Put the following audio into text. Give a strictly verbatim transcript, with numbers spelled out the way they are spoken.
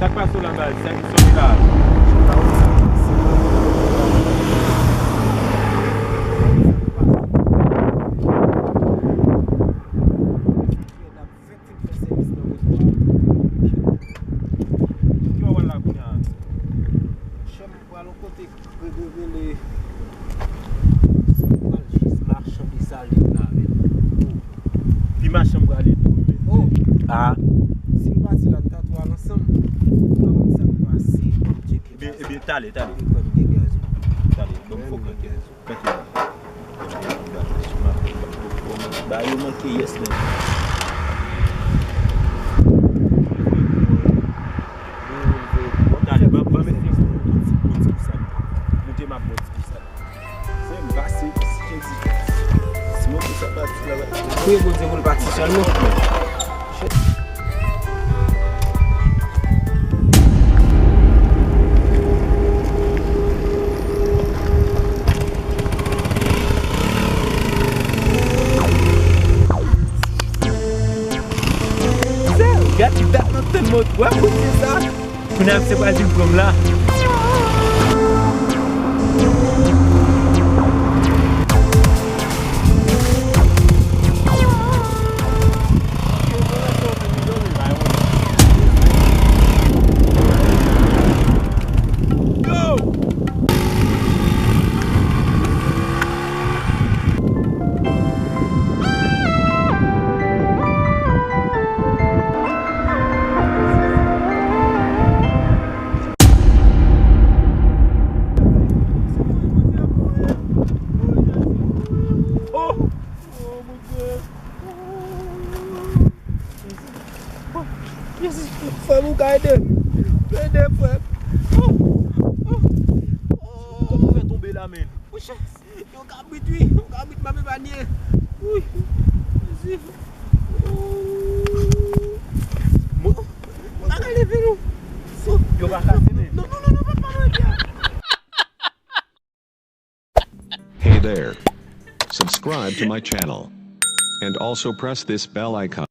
Sa k pase w la, baz? Sa ki soti la? Ki w ap wè la kounye a? Monchè, m pral yon kote rele, rele, m pral jis machann de sal li vin avè l. Pi machann prale tou, men. Oh! Ah. Si l pati la, n ta tou al ansanm. M pa konn sa k pase, m tcheke. Ebyen, ebyen, tale, tale. Tale, ban m fokal. Kanpe la. Ba yo manke, yes, men. Tale, ba, ba mete yon ti, yon ti kou sa. Moute m ap bon ti kou sa. Se m pase, si Jezi. Si mwen pou sa pati la. Priye Bondye pou l pati sèlman. Gad dat nan tèt mwen, wè kote sa. Kounye a misye pral vin pran m la. Oh! Oh, mon Dieu! Jezi, frè m, ou ka ede m? Ede m, frè m. Oh! Oh! Kòman w fè tonbe la, men? Monchè, yon kabrit, wi. Yon kabrit m ap epanye. Wi. Jezi. Oh! Ou pa ka leve, non. Yo pa kase, men. Non, non, non, non, pa, pa mande a. Hey there. Subscribe to my channel. And also press this bell icon.